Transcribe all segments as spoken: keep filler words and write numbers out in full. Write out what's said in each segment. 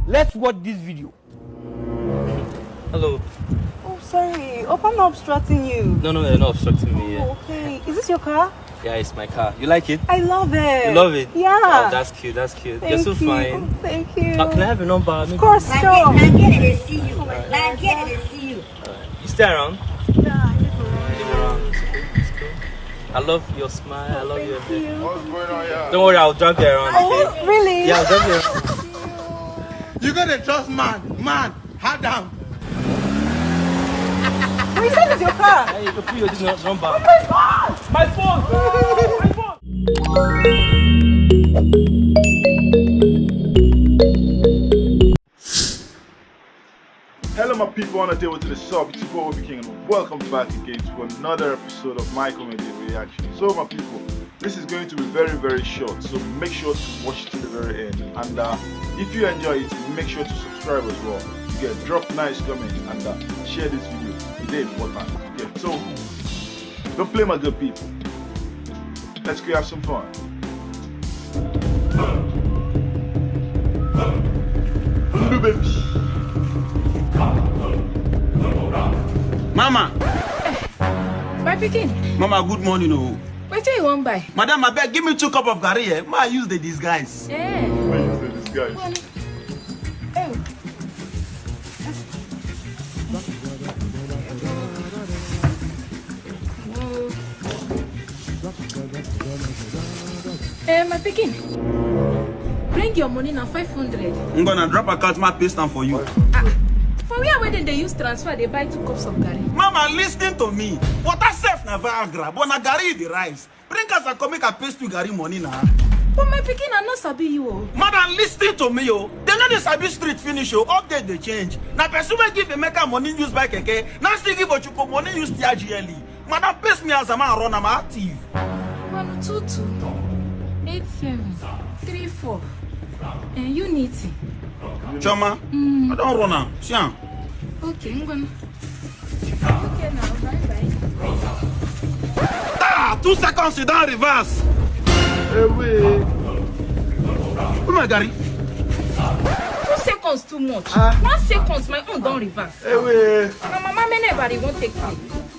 Let's watch this video. Hello. Oh, sorry. Hope I'm not obstructing you. No, no, no, you're not obstructing me. Oh, Yeah. Okay. Is this your car? Yeah, it's my car. You like it? I love it. You love it? Yeah. Oh, that's cute. That's cute. Thank You're so you. fine. Thank you. Uh, can I have your number? Maybe Of course, Like, sure. like, get it, see you. Like, get it, see you. You stay around? Yeah, I live around. Leave around. It's cool. It's cool. I love your smile. I love your Thank hair. you. What's going on here? Don't worry, I'll drive you around. Okay? Oh, really? Yeah, I'll drive you around. You gonna trust man? Man, hard down. But you said it's your car. Hey, you put your this number. My phone! My phone. My phone. Hello, my people on the table to the sub. It's your boy Obi King, and welcome back again to another episode of my comedy reaction. So, my people, this is going to be very, very short, so make sure to watch it to the very end. And uh, if you enjoy it, make sure to subscribe as well. You get drop nice comments and uh, share this video. It's important. You get so don't play, my good people. Let's go have some fun. Little baby. Mama, My pikin, mama, good morning. Oh, wetin you wan buy? Madam, I beg, give me two cup of garri. Eh? Ma, use the disguise. Eh, Where is the disguise? Oh. Eh, my pikin, bring your money na five hundred. I'm gonna drop account, ma paste am for you. For where wey dem dey use transfer dey buy two cups of garri? Mama, listen to me. Water safe na Viagra, but na garri the rice. Bring as I come make I paste you garri money na. But my pikin, I no sabi you o. Madam, listen to me, oh. They no dey sabi street finish, oh. Update dey change. Na person wey give Emeka money use buy keke, na still give Ochuko money use tear G L E. Madam, paste me as a man run am active. One two two eight seven three four. And unity. Choma, I don't run am. See am. Okay, I'm gonna. Okay now, bye bye. Ah, two seconds, you don reverse. Away. Oh my garri. Two seconds too much. One seconds, my own don reverse. Away. My mama, me never dey wan take me.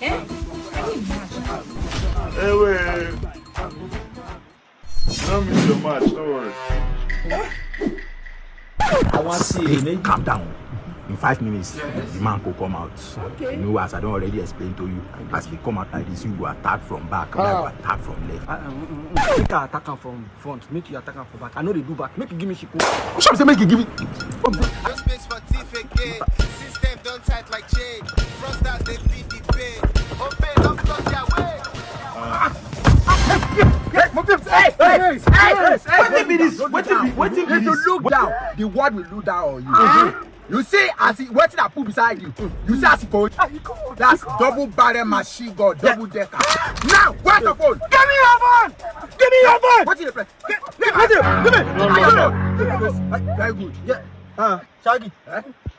Eh? Can you imagine? Away. Don't miss your match, don't worry. I want see you. Calm down. In five minutes, the man go come out. You know, as I don't already explain to you, as they come out like this, you go attack from back, I go attack from left. Make I attack am from front, make you attack am from back. I know they do back. Make you give me shiko. Who shall say make you give it? No space for thief again. System don tight like chain. Fraudsters dey feed the pain. Open don block their way. Hey, hey, hey, hey, hey, wetin be this? Wetin be, wetin be this? If you look down, the world will look down on you. You see, as he, wetin I put beside you, you see as he go. That's double barrel machine gun, double decker. Now, where's your phone? Give me your phone! Give me your phone! Wetin you dey play? Give me, give me, give me. Very good. Yeah. Ah, Shaggy.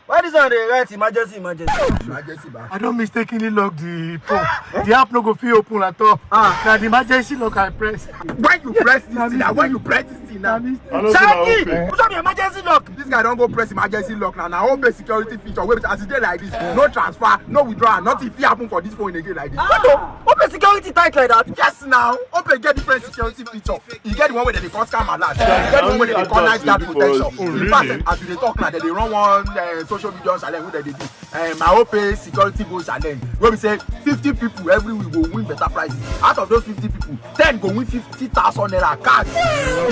Why this one dey write emergency, emergency? Emergency, ba. I don mistakenly lock the phone. The app no go fit open at all. Ah, na the emergency lock I press. When you press this thing now, when you press this thing now. I don't know how to pay. Put on the emergency lock. This guy don go press emergency lock now. Now open security feature. Wait, as e dey like this, no transfer, no withdrawal, nothing fit happen for this phone again like this. What the? Open security tight like that? Yes, now. Open get different security feature. You get the one wey dem dey call scam alert. You get the one wey dem dey call night guard protection. In fact, as you dey talk now, dem dey run one uh, social media challenge wey dem dey do. Um, I hope a security go challenge. Wey be say fifty people every week go win better prizes. Out of those fifty people, ten go win fifty thousand naira cash.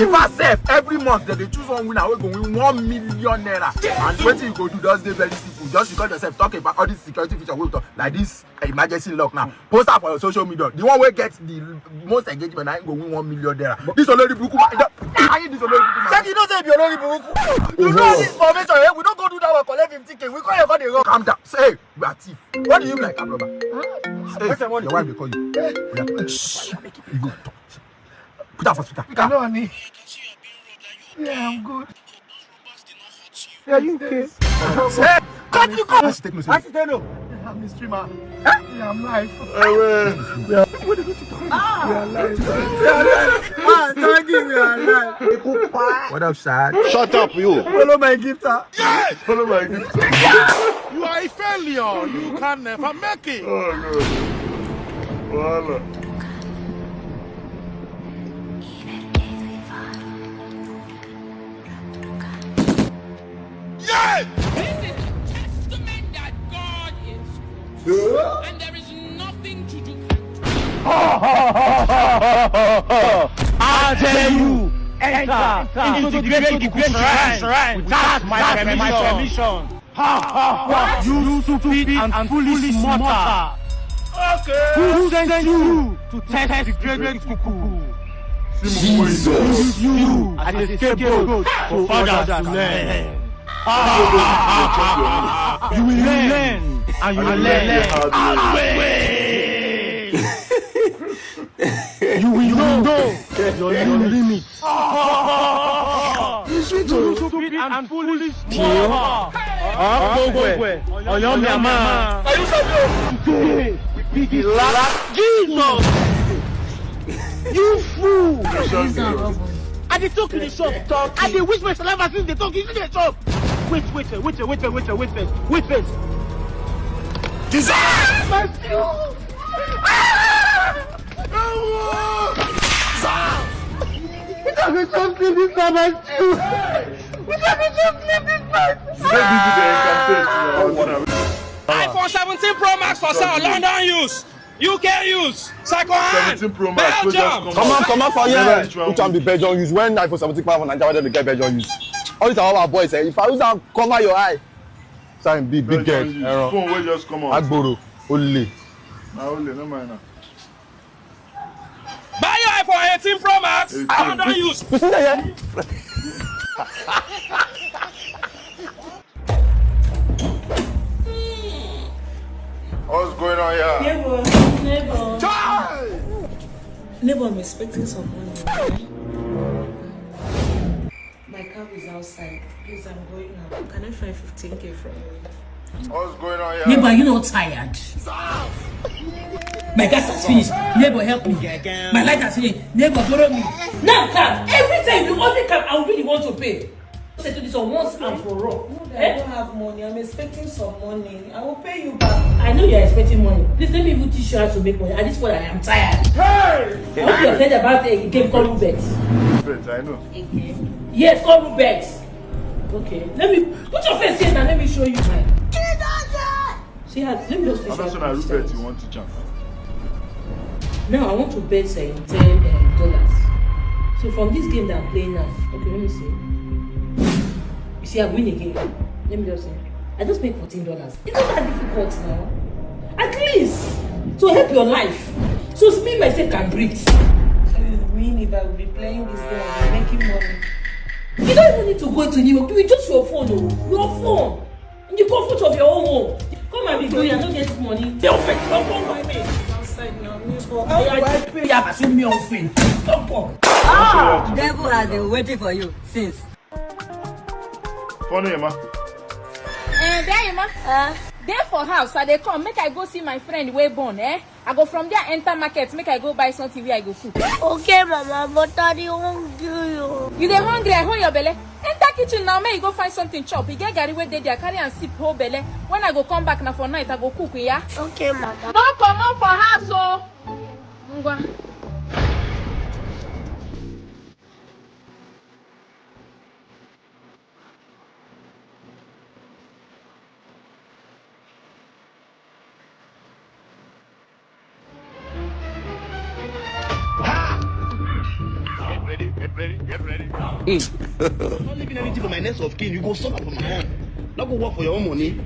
In fact, sef, every month dem dey choose one winner wey go win one million naira. And wetin you go do just dey very simple. Just record yourself, talk about all this security feature wey we talk like this emergency lock now. Post am for your social media. The one wey get the most engagement na him go win one million naira. This olori buruku man, I hate this olori buruku man. Shey you know say you be olori buruku? You know this information, eh? We no go do that one, collect fifty K. We call your body wrong. Calm down. Say, hey, you are thief. What do you mean? Like, hey, your wife dey call you. Oya, shh, you go talk. Put am for speaker. Put am. No, honey. Yeah, I'm good. Yeah, you okay? Hey, cut you cut. As you take no say. As you take no. I'm a streamer. Hey, I'm live. Hey, wait. We are, what did you talk about? We are live. We are live. Ah, thank you, we are live. What up, Shad? Shut up, you. Follow my gifter. Follow my gifter. You are a failure. You can never make it. Oh, God. Voila. This is a testament that God is good, and there is nothing Juju can do. How dare you enter into the great Ikuku shrine without my permission? Ha, ha, ha. You stupid and foolish mortal. Okay. Who sent you to test the great Ikuku? Jesus. You as a scapegoat for others to learn. Ha, ha, ha, ha, ha. You will learn and you will learn the hard way. You will know your limit. You stupid and foolish. Today, we be the last. Jesus! You fool! I dey talk in the shop. I dey wish my saliva since they talk. You see the shop. Wait, wait, wait, wait, wait, wait, wait, wait, wait, wait, wait. Jesus! My stew! Ah! Ewo! Sir! We don't go chop sleep this night, my stew! We don't go chop sleep this night! They busy dey entertain you. iPhone seventeen Pro Max for sale, London use, U K use, second hand, seventeen Pro Max, wey just Belgium. Come out, come out for here. Never try. Which one be Belgium use? When iPhone seventeen come out for Nigeria, dem dey get Belgium use. All these our boys, eh? If I use am cover your eye, sign be big girl. Belgium use. Error. Phone wey just come out. Agboro, ole. Na ole, no mind am. Buy your iPhone eighteen Pro Max. Eighteen. I don use. You see that here? What's going on here? Neighbor, neighbor. Chai! Neighbor, I'm expecting some money. My car is outside. Please, I'm going out. Can I find fifteen K from you? What's going on here? Neighbor, are you not tired? My gas has finished. Neighbor, help me. My light has finished. Neighbor, borrow me. Now, come. Every time you only come, I will be the one to pay. Settle this one once and for all. No, I don't have money. I'm expecting some money. I will pay you back. I know you're expecting money. Please let me even teach you how to make money. At this point, I am tired. Hey! I hope you're tired about a game called Rubet. Rubet, I know. Yes, call Rubet. Okay. Let me put your face here now. Let me show you mine. Jesus! See how, let me just I'm not sure I Rubet you want to jump. Now I want to bet uh, ten um, dollars. So from this game that I'm playing now, okay, let me see. You see, I win again. Let me just say, I just make fourteen dollars. It's not that difficult now. At least to help your life, so me myself can breathe. So you mean if I will be playing this game, I'll be making money? You don't even need to go to New York. With just your phone, oh, your phone. In the comfort of your own home. Come and be going, I don't get money. They will fake. Don't come for me. Outside now, neighbor. How do I pay? Yeah, but me on thing. Don't come. Ah, devil has been waiting for you since. Funny, ma. Eh, there, ma. Uh, there for house, I dey come. Make I go see my friend wey born, eh? I go from there enter market, make I go buy something wey I go cook. Okay, mama, but I dey hungry you. You dey hungry, I hold your belly. Enter kitchen now, make you go find something chop. You get garri wey dey there, carry and sip, hold belly. When I go come back, na for night, I go cook, yeah? Okay, mama. No comot for house, oh. Ngwa. Get ready, get ready, get ready. Mm. Not leaving anything for my next of kin. You go suffer for my hand. Not go work for your own money.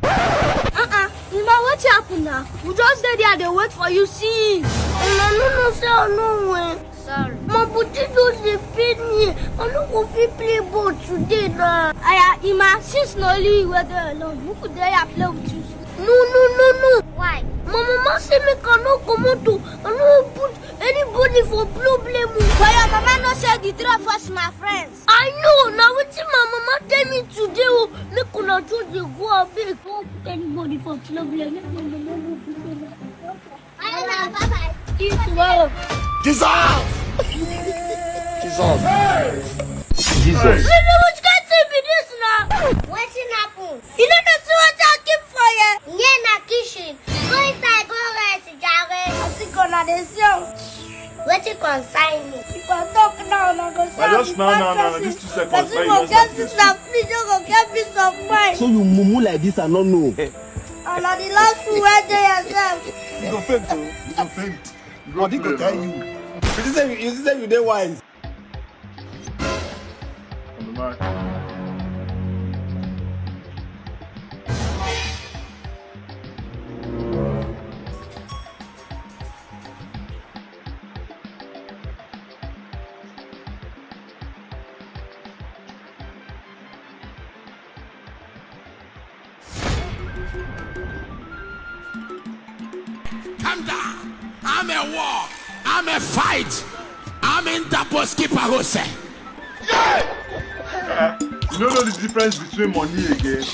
Uh-uh. You know what happened now? We just stay there, they wait for you. See. And I don't know, say I know when. Sorry. My body just dey pain me. I no go fit play ball today na. Aya, Ima, since na only you wey dey alone, who could dare play with you? No, no, no, no. Why? My mama say make I no comot o. I no put anybody for problem o. But your mama no Say the three of us na friends. I know, na wetin my mama tell me today o. Make una just dey go abeg. Don't put anybody for trouble. Make una no go put una. I know, bye bye. See you tomorrow. Jesus! Jesus! Jesus! Baby, which kind thing be this now? Wetin happen? You no know say wetin I keep for here? Here na kitchen. Go inside, go rest, jare. I think una dey see am. Wetin concern me? If I talk now, una go say I just be now, bad now, now, person. This two seconds, person go get sister, please, you go get peace of mind. So you mumu like this, I no know. And na the last fool wey dey yourself. You go faint o. You go faint. Body go tell you. You see say you, you see say you dey wise. On the mark. Calm down. I'm a war. I'm a fight. I'm Interpol skipper Jose. You don't know the difference between money again.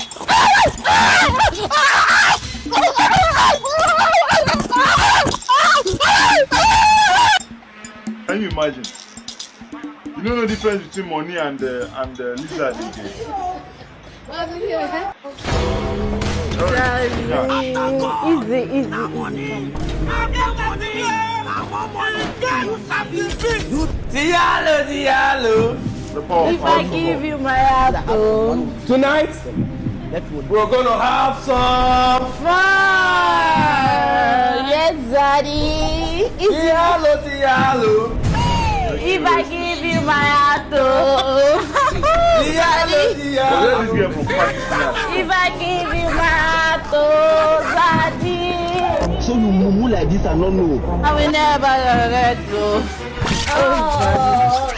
Can you imagine? You don't know the difference between money and uh, and uh, lizard again. Easy, easy, easy. Diallo, Diallo. The power If I give you my heart, oh. Tonight, we're gonna have some fun. Yes, Daddy. Easy. Diallo, Diallo. If I give you my heart, oh. Diallo, Diallo. Where this girl from Pakistan? If I give you my heart, oh, Daddy. So you mumu like this, I no know. I will never regret you. Oh.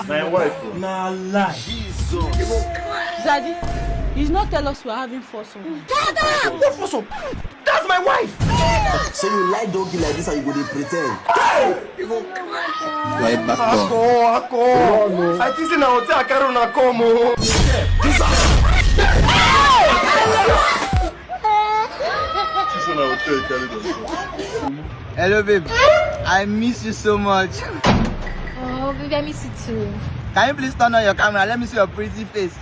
My wife. Na lie. Daddy, you did not tell us we are having foursome. What foursome? That's my wife. So you like donkey like this and you go dey pretend. You are a bad boy. Ako, ako. I think say na hotel I carry una come o. Hello, babe. I miss you so much. Oh, baby, I miss you too. Can you please turn on your camera? Let me see your pretty face.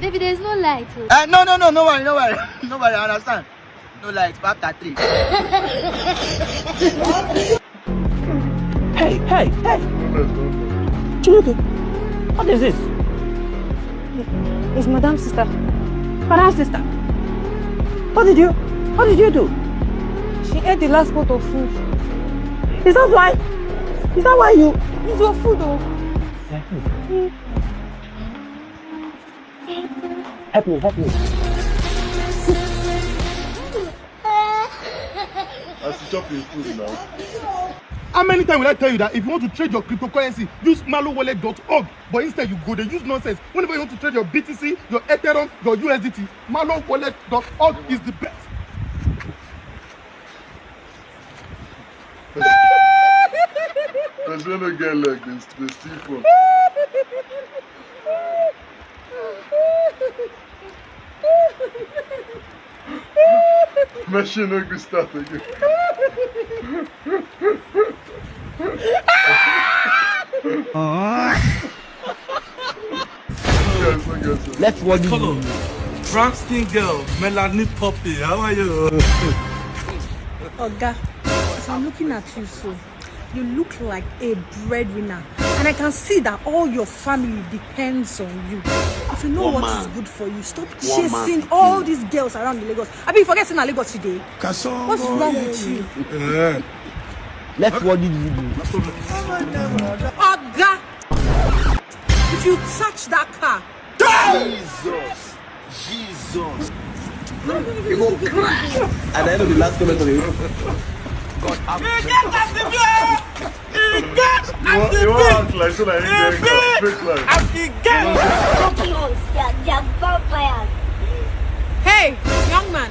Baby, there's no light. Oh. Uh, no, no, no, no worry, no worry. No worry, I understand. No light, but after three. Hey, hey, hey! Chinuke, what is this? It's Madam's sister. Madam's sister? What did you, what did you do? She ate the last pot of food. Is that why? Is that why you? It's your food, oh. Help me, help me. As you chop your food now. How many times will I tell you that if you want to trade your cryptocurrency, use malowallet dot org? But instead, you go, they use nonsense. Whenever you want to trade your B T C, your Ethereum, your U S D T, malowallet dot org is the best. Person wey no get leg, they, they steal phone. Machine no gree start again. Yes, no get sense. Let's work this one. Brown skin girl, Melanie Poppy, how are you? Oga, as I'm looking at you so, you look like a breadwinner. And I can see that all your family depends on you. If you know what is good for you, stop chasing all these girls around the Lagos. I mean, forget in Lagos today. What's wrong with you? Eh. Let's work this one. Oga, if you touch that car, Jesus. Jesus. You go cry. And I know the last comment of the room. God have mercy. You want, you want to act like so like you get fake life. As he get. They are, they are vampires. Hey, young man.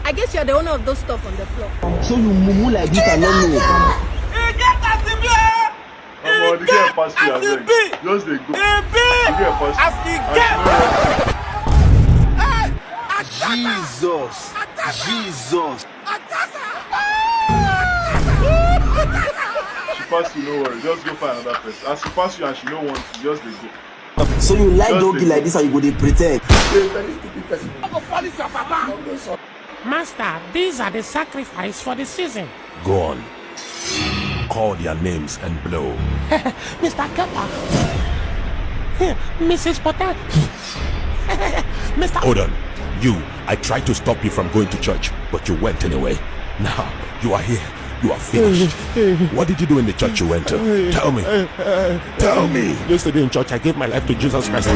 I guess you're the owner of those stuff on the floor. So you mumu like this and not know. Omo, the girl pass you, abeg. Just dey go. The girl pass you. Jesus. Jesus. She pass you, no worry. Just go find another person. As she pass you and she no want you, just dey go. So you like doggy like this and you go dey pretend. Master, these are the sacrifice for the season. Go on. Call their names and blow. Mister Kepa. Missus Potter. Mister Hold on. You, I tried to stop you from going to church, but you went anyway. Now, you are here. You are finished. What did you do in the church you went to? Tell me. Tell me. Yesterday in church, I gave my life to Jesus Christ.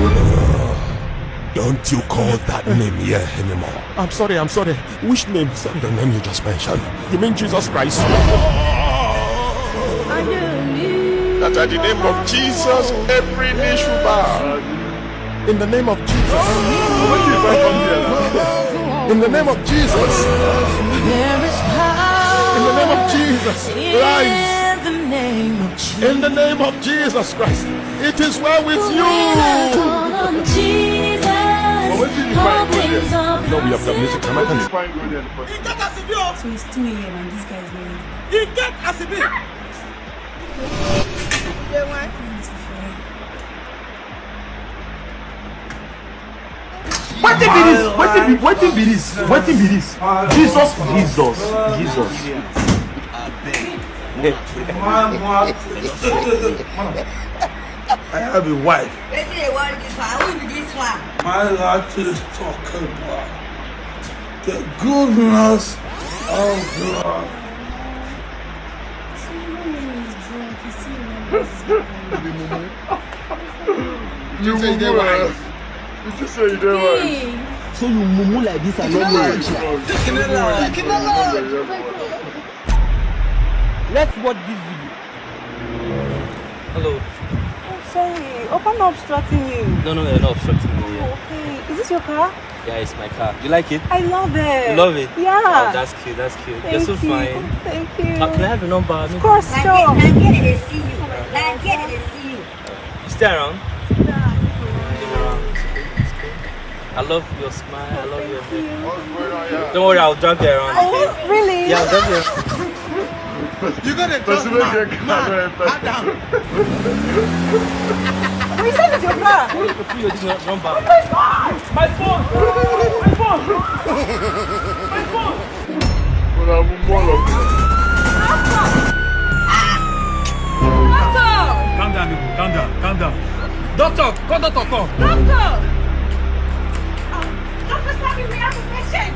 Don't you call that name here anymore. I'm sorry, I'm sorry. Which name? Sorry. The name you just mentioned. You mean Jesus Christ? That at the name of Jesus, every knee should bow. In the name of Jesus. In the name of Jesus. In the name of Jesus. Rise. In the name of Jesus Christ. It is well with you. But wetin you find go there? No, we have got music. Am I Wetin you find go there in the first place? So it's two a.m. and this guy is not ready. E get as e be. Wetin be this? Wetin be wetin be this? Wetin be this? Jesus, Jesus, Jesus. I have a wife. Wetin dey worry this one? Who be this one? My life is talk about the goodness of God. You mumu, eh? You just say you dey wise. So you mumu like this and not know. Taking the Lord. Let's watch this video. Hello. Oh, sorry. Hope I'm not obstructing you. No, no, you're not obstructing me. Oh, okay. Is this your car? Yeah, it's my car. You like it? I love it. You love it? Yeah. Oh, that's cute. That's cute. You're so fine. Thank you. Uh, can I have your number? Of course, Na sure. there na there dey see you. Na there dey see you. You stay around? I love your smile. I love your hair. Don't worry, I'll drive you around. Okay? Really? Yeah, I'll drive you around. You gonna trust man? Man, calm down. We said it's your car. Put your this number. My phone. My phone. My phone. My phone. Una mumu all of you. Doctor. Calm down, people. Calm down. Calm down. Doctor, come, doctor, come. Doctor. Ah, Doctor Sami, we have a patient.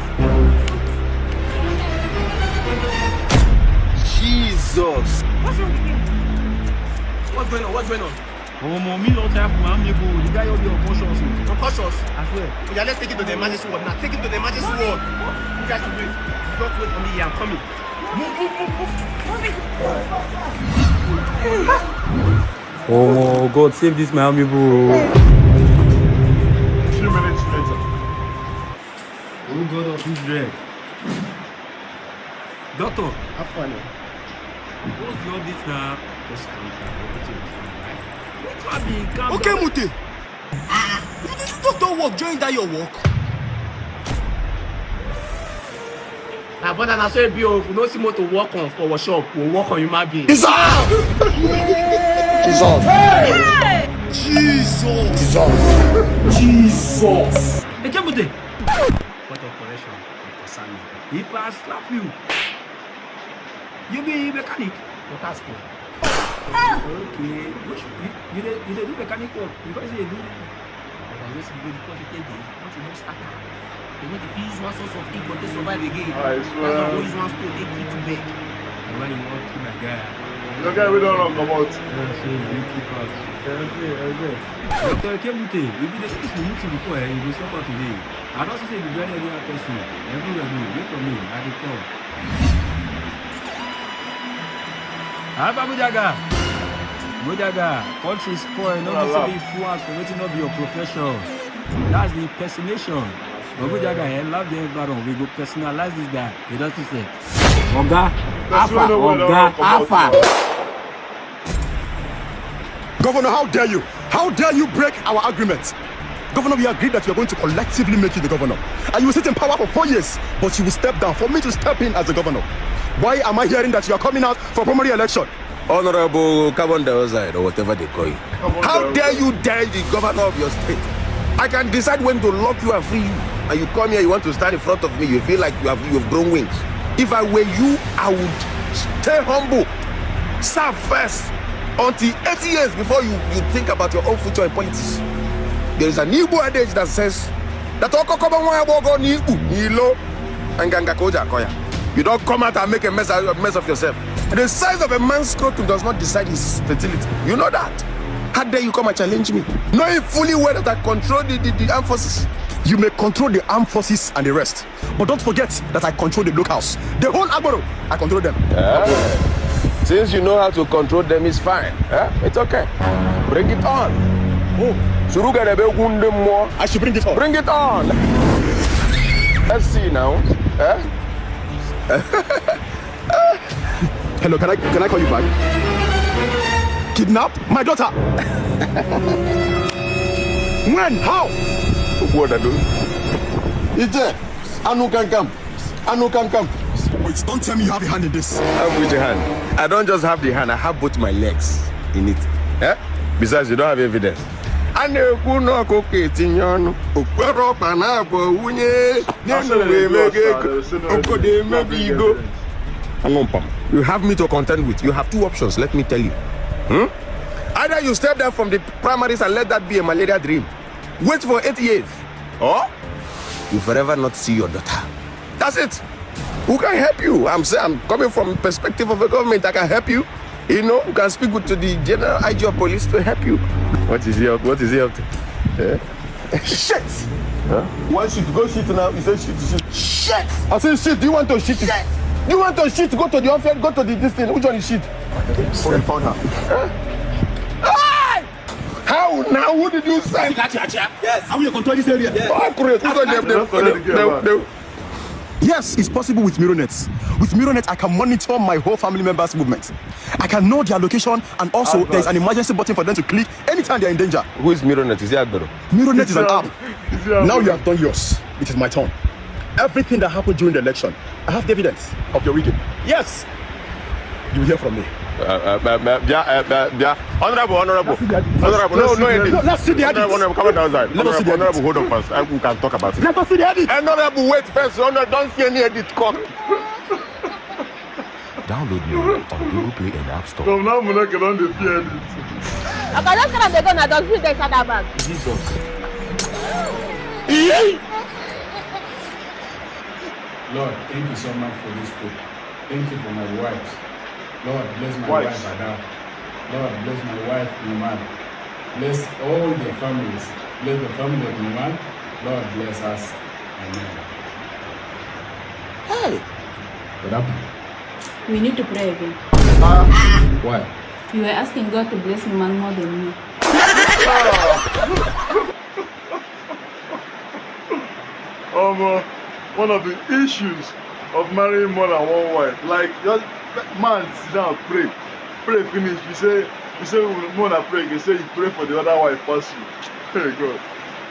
Jesus. What's wrong with him? What's going on? What's going on? Omo, mi long time for my amigo. The guy will be unconscious. Unconscious. I swear. Yeah, let's take him to the emergency ward now. Take him to the emergency ward. You guys should wait. Just wait for me here. I'm coming. Oh God, save this my amigo. Few minutes later. Oh God of Israel. Doctor, Have fun. what's the update now? Just calm down. Everything will be fine. What be calm Okay, down? Mute. You dey do doctor work, join that your work. My brother, na so e be o. If we no see motor work on for workshop, we work on human being. Jesus. Jesus. Jesus. Jesus. Ekemute. Point of correction, Doctor Sami. If I slap you, you be mechanic. Water spoil. Okay. Which you, you dey you dey do mechanic work because you dey do. But I just dey because you take dey because you no start am. You no dey fit use one source of income take survive again. I That's why I go swear. Use one stone take kick you back. Why you wan kill my guy? Your guy wey don run comot. Yeah, so you keep out. Doctor Ekemute, if you dey see this mumu thing before, eh, you go stop am today. I don see say you be very anyhow person. Everywhere go, wait for me, I dey come. Abba Mujaga! Mujaga, country spoil, no be say you pull out for wetin no be your profession. That's the impersonation. Ogujaga, eh, love the environment. We go personalize this guy. He doesn't say. Oga, Alpha, Oga, Alpha. Governor, how dare you? How dare you break our agreement? Governor, we agreed that you are going to collectively make you the governor. And you will sit in power for four years, but you will step down for me to step in as the governor. Why am I hearing that you are coming out for primary election? Honorable carbon dioxide, or whatever they call you. How dare you dare the governor of your state? I can decide when to lock you and free you. And you come here, you want to stand in front of me, you feel like you have, you have grown wings. If I were you, I would stay humble, serve first, until eighty years before you, you think about your own future in politics. There is an Igbo adage that says that "Okokobo nwa agbogo ni ikpu ni ilo, nganga ka o ji akọ ya." You don't come out and make a mess, a mess of yourself. The size of a man's scrotum does not decide his fertility. You know that. How dare you come and challenge me, knowing fully well that I control the, the, the armed forces? You may control the armed forces and the rest, but don't forget that I control the blockhouse. The whole Agboro, I control them. Eh? Since you know how to control them, it's fine. Eh? It's okay. Bring it on. Oh. Suru ga na ebe egwu ndị mmụọ. I should bring it on. Bring it on. Let's see now. Eh? Hello, can I, can I call you back? Kidnap my daughter. When? How? What I do? Ije, anu can come. Anu can come. Wait, don't tell me you have a hand in this. Have which hand? I don't just have the hand, I have both my legs in it. Eh? Besides, you don't have evidence. A na-ekwu na ọkụkọ etinye ọnụ, o kwere ọkpa na-abụ nwunye, n'elu wee mego ego, obodo emebe igo. Aṅụmpam, you have me to contend with. You have two options, let me tell you. Hmm? Either you step down from the primaries and let that be a malaria dream. Wait for eight years. Or you forever not see your daughter. That's it. Who can help you? I'm saying, I'm coming from perspective of a government that can help you. You know, you can speak with, to the general I G of police to help you. What is he up, what is he up to? Eh? Shit! Huh? Why shit? Go shit now. You say shit, shit. Shit! I say shit. Do you want to shit? Shit! Do you want to shit? Go to the office. Go to the, this thing. Which one is shit? Oh, you found her. Hey! How now? Who did you send? Yes. How you control this area? Yes. Oh, great. Who's on them? They, they, they, they, Yes, it's possible with Mironet. With Mironet, I can monitor my whole family members' movement. I can know their location, and also there is an emergency button for them to click anytime they are in danger. Who is Mironet? Is he Agbero? Mironet is an app. Now you have done yours. It is my turn. Everything that happened during the election, I have the evidence of your rigging. Yes. You will hear from me. Uh, uh, uh, uh, yeah, uh, uh, yeah. Honorable, honorable. Honorable, no, no edit. No, let's see the edit. Honorable, come on outside. Honorable, hold on first. Uh, we can talk about it. Let us see the edit. Honorable, wait first. Honorable, don't see any edit. Come. Download Mironet on Google Play and App Store. Come now, Muneke, don't dey fear edit. Oga, just carry am dey go na, dustbin dey inside that bag. Jesus. Lord, thank you so much for this food. Thank you for my wife. Lord, bless my wife, Ada. Lord, bless my wife, Norman. Bless all their families. Bless the family of Norman. Lord, bless us. Amen. Hey! What happened? We need to pray again. Why? You were asking God to bless Norman more than me. Omo, one of the issues of marrying more than one wife, like, just man sit down, pray, pray finish. You say, you say, "Mona pray." You say you pray for the other wife pass you. Hey God,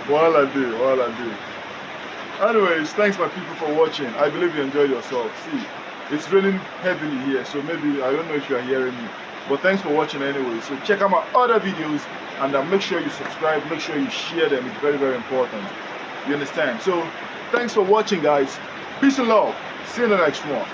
wahala dey, wahala dey. Anyways, thanks my people for watching. I believe you enjoyed yourself. See, it's raining heavily here, so maybe, I don't know if you are hearing me. But thanks for watching anyway. So check out my other videos, and uh, make sure you subscribe, make sure you share them. It's very, very important. You understand? So thanks for watching, guys. Peace and love. See you in the next one.